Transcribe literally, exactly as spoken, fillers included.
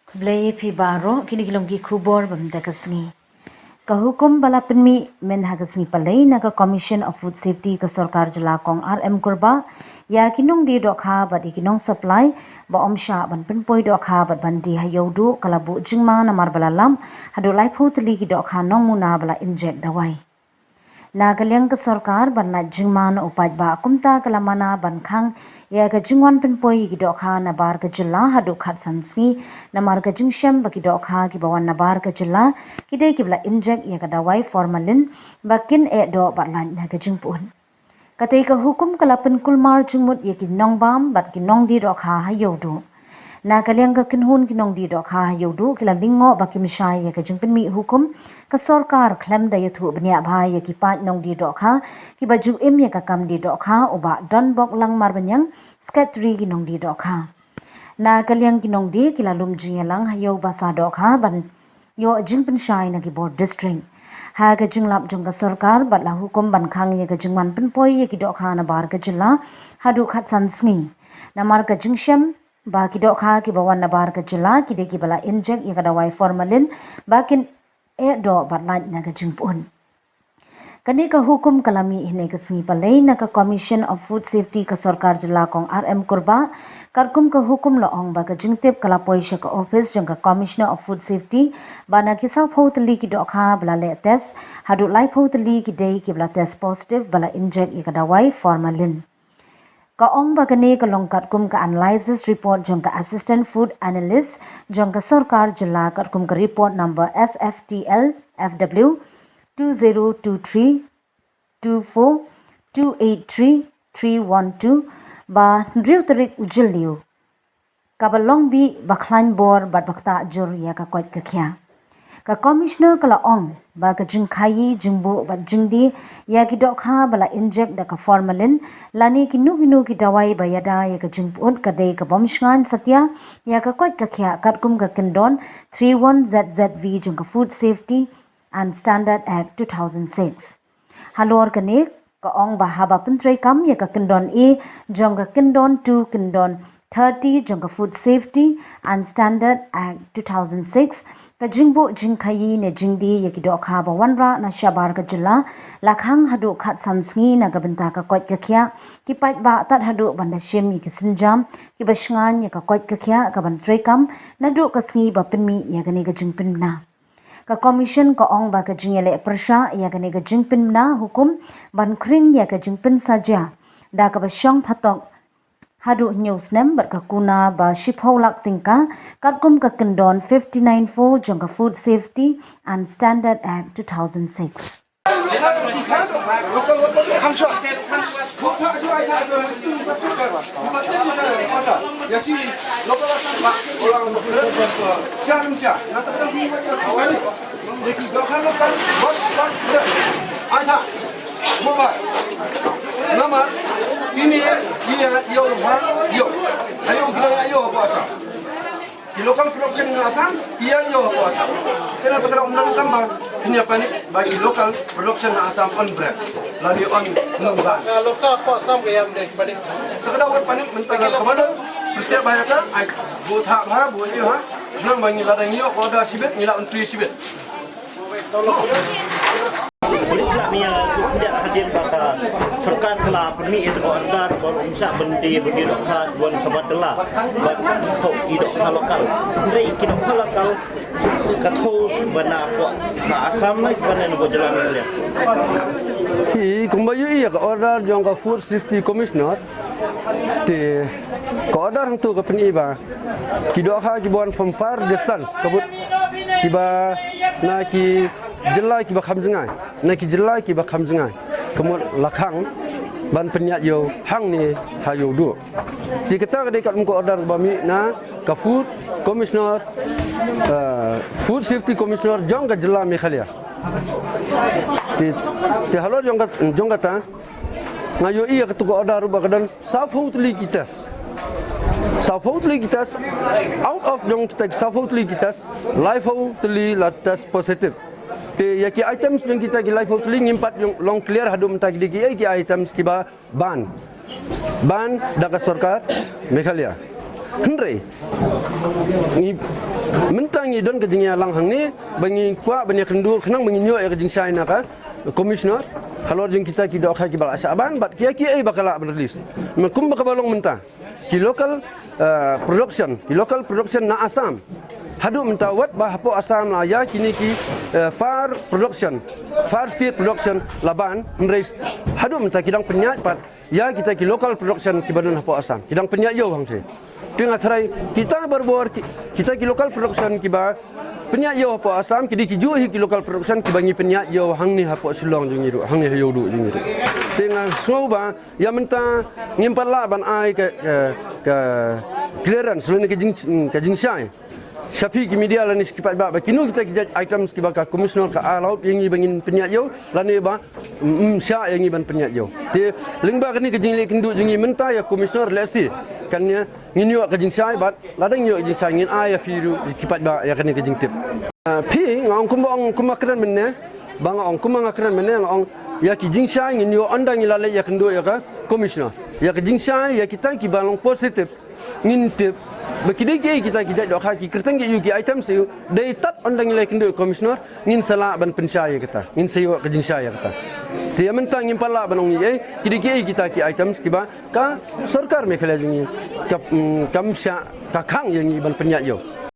Khublei phi baroh, kine ki long ki khubor ba mynta ka sngi. Ka hukum ba la pynmih mynha ka sngi Palei na ka Commission of Food Safety ka Sorkar Jylla Kong R M Kurbah ïa ki nongdie dohkha bad ïa ki nong supply ba ym shah ban pynpoi dohkha bad ban die ha Ïewduh ka la buh jingma namar ba la lap haduh laiphew tylli ki dohkha nongmuna ba la injek dawai. Na ka liang ka sorkar ban lait jingma na u paidbah kumta ka la mana ban khang ïa ka jingwan pynpoi ïa ki dohkha nabar ka jylla haduh khatsan sngi namar ka jingshem ba ki dohkha kiba wan nabar ka jylla ki dei kiba la injek ïa ka dawai formalin ba kin eh doh bad lait na ka jingpyut. Katei ka hukum ka la pynkulmar jingmut ïa ki nongbam bad ki nongdie dohkha ha Ïewduh. Na ka liang ka kynhun ki nongdie dohkha ha Ïewduh ki la lyngngoh ba kim shai ïa ka jingpynmih hukum ka sorkar khlem da ïathuh bniah bha ïa ki paid nongdie dohkha kiba ju im ïa ka kam die dohkha, u Bah Donbok Langmarbañiang, Secretary ki nongdie dohkha. Na ka liang ki nongdie ki la lum jingïalang ha Ïew Basa Dohkha ban ïoh jingpynshai na ki bor district. Ha ka jinglap jong ka sorkar bad la hukum ban khang ïa ka jingwan pynpoi ïa ki dohkha nabar ka jylla haduh khatsan sngi. Namar ka jingshem ba ki dohkha kiba wan nabar ka jylla ki dei kiba la injek ïa ka dawai formalin ba kin eh doh bad lait na ka jingpyut. Kane ka hukum ka la mih hynne ka sngi Palei na ka Commission of Food Safety ka sorkar jylla Kong R M Kurbah. Katkum ka hukum la ong ba ka jingtip ka la poi sha ka ophis jong ka Commissioner of Food Safety ba na ki sawphew tylli ki dohkha ba la leh test haduh laiphew tylli ki dei kiba la test positive ba la injek ïa ka dawai formalin. Ka ong ba kane ka long katkum ka analysis report jong ka Assistant Food Analyst jong ka sorkar jylla katkum ka report number S F T L F W two zero two three two four two eight three three one two ba hynriew tarik u Jylliew. Kaba long bih, ba khlaiñ bor bad ba ktah jur ïa ka koit ka khiah. Ka Commissioner ka la ong ba ka jingkhaïi, jingbuh bad jingdie ïa ki dohkha ba la injek da ka formalin lane kino kino ki dawai ba ïada ïa ka jingpyut ka dei ka bym shngaiñ satia ïa ka koit ka khiah katkum ka kyndon three one Z Z V jong ka Food Safety and Standard Act two thousand six. Halor kane ka ong ba haba pyntreikam ïa ka kyndon A jong ka kyndon two, kyndon thirty jong ka Food Safety and Standard Act two thousand six, ka jingbuh jingkhaïi ne jingdie ïa ki dohkha ba wanrah na shabar ka jylla la khang haduh khatsan sngi na ka bynta ka koit ka khiah. Ki paidbah tad haduh ban da shim ïa ki sienjam kiba shngaiñ ïa ka koit ka khiah kaban treikam naduh ka sngi ba pynmih ïa kane ka jingpynbna. Ka Commission ka ong ba ka jingïaleh pyrshah ïa kane ka jingpynbna hukum ban khring ïa ka jingpynsaja da kaba shong phatok haduh hynñiew snem bad ka kuna ba shiphew lak tyngka katkum ka kyndon fifty nine four jong ka Food Safety and Standard Act two thousand six. Namar ini, iya, iya, iya, ayo kita ayo puasa. Ki local production na Assam, ïa ïoh ha Assam. Kane ka kyrteng ym dang tang ba phin ïa panic ba ki local production na Assam on brand. Lane on nongbrand. Ka local ha Assam ka ïa ym dei panic. Ka kyrteng wat panic mynta ka kaba don. Pyrshah ba ïa ka ai bu tha ba bu ïa ha. Nang ba ngi la dang ïoh order shibit, ngi la on tu shibit. Ulit la mia ku khyndiat hadien ba ka sorkar ka la pynmih ïa ka order ba ym shah ban die ba die dohkha wan shabar jylla ba ki dohkha lokal. Hynrei ki dohkha lokal ka thoh ba na ko na Assam na ba na ko jylla Meghalaya. Ki kumba ïohi ïa ka order jong ka Food Safety Commissioner. Te ka order hangto ka pyni ba ki dohkha kiba wan from far distance ka mut kiba na ki jylla kiba kham jngai, na ki jylla kiba kham jngai ka mut la khang ban pynïaid ïew hangne ha Ïewduh. Te kata ka dei katkum ka order ba mih na ka Food Commissioner, eh, Food Safety Commissioner jong ka jylla Meghalaya. Te, te halor jong ka, jong kata nga ïohi ïa katu ka order ruh ba ka don sawphew tylli ki test. Sawphew tylli ki test, out of jong kita ki sawphew tylli ki test, laiphew tylli la test positive. Te ïa ki items jong kita ki laiphew tylli ngim pat long clear haduh mynta ki dei ki ei ki items kiba ban ban da ka sorkar Meghalaya. Hynrei ngi mynta ngi don ka jingïalang hangne ba ngi kwah ban ïakynduh khnang ba ngin ïoh ïa ka jingshai na ka Commissioner halor jong kita ki dohkha kiba la shah ban bad ki ïa ki ei ba ka lah ban release. Kumba kaba long mynta ki local production, ki local production na Assam. Haduh mynta wat ba hapoh Assam la ïa kine ki far production, far state production la ban, hynrei haduh mynta ki dang pynïaid pat ïa kita ki local production kiba don hapoh Assam, ki dang pynïaid ïew hangtei. Te nga tharai kita barabor kita ki local production kiba pynïaid ïew hapoh Assam ki dei ki juh hi ki local production kiba ngi pynïaid ïew hangne hapoh Shillong jong ngi ruh, hangne ha ïew duh jong ngi ruh. Te nga sngew ba ïa mynta ngim pat lah ban ai ka ka clearance lane ka jing ka jingshai sha phi ki media lane sha ki paidbah ba kino kita ki jait items kiba ka Commissioner ka allowed ïa ngi ba ngin pynïaid ïew lane ba ym shah ïa ngi ban pynïaid ïew. Te lyngba kane ka jingleh kynduh jong ngi mynta ïa Commissioner lehse kan ïa ngin ïoh ka jingshai bad lada ngin ïoh ka jingshai ngin ai ïa phi ruh ki paidbah ïa kane ka jingtip. Phi nga ong kumba ong kumba kren mynne ba nga ong kumba nga kren mynne nga ong ïa ki jingshai ngin ïoh ynda ngi la leh ïakynduh ïa ka Commissioner. Ïa ka jingshai ïa kita kiba long positive ngin tip ba ki dei ki ei kita ki jait dohkha ki kyrteng ki ïa ki items ïa dei tad ynda ngi leh ïakynduh ïa ka Commissioner ngin sa lah ban pynshai ïa kata, ngin sa ïoh ka jingshai ïa kata. Te ïa mynta ngim pat lah ban ong ei ei ki dei ki ei kita ki items kiba ka sorkar Meghalaya jong ngi kam shah ka khang ïa ngi ban pynïaid ïew.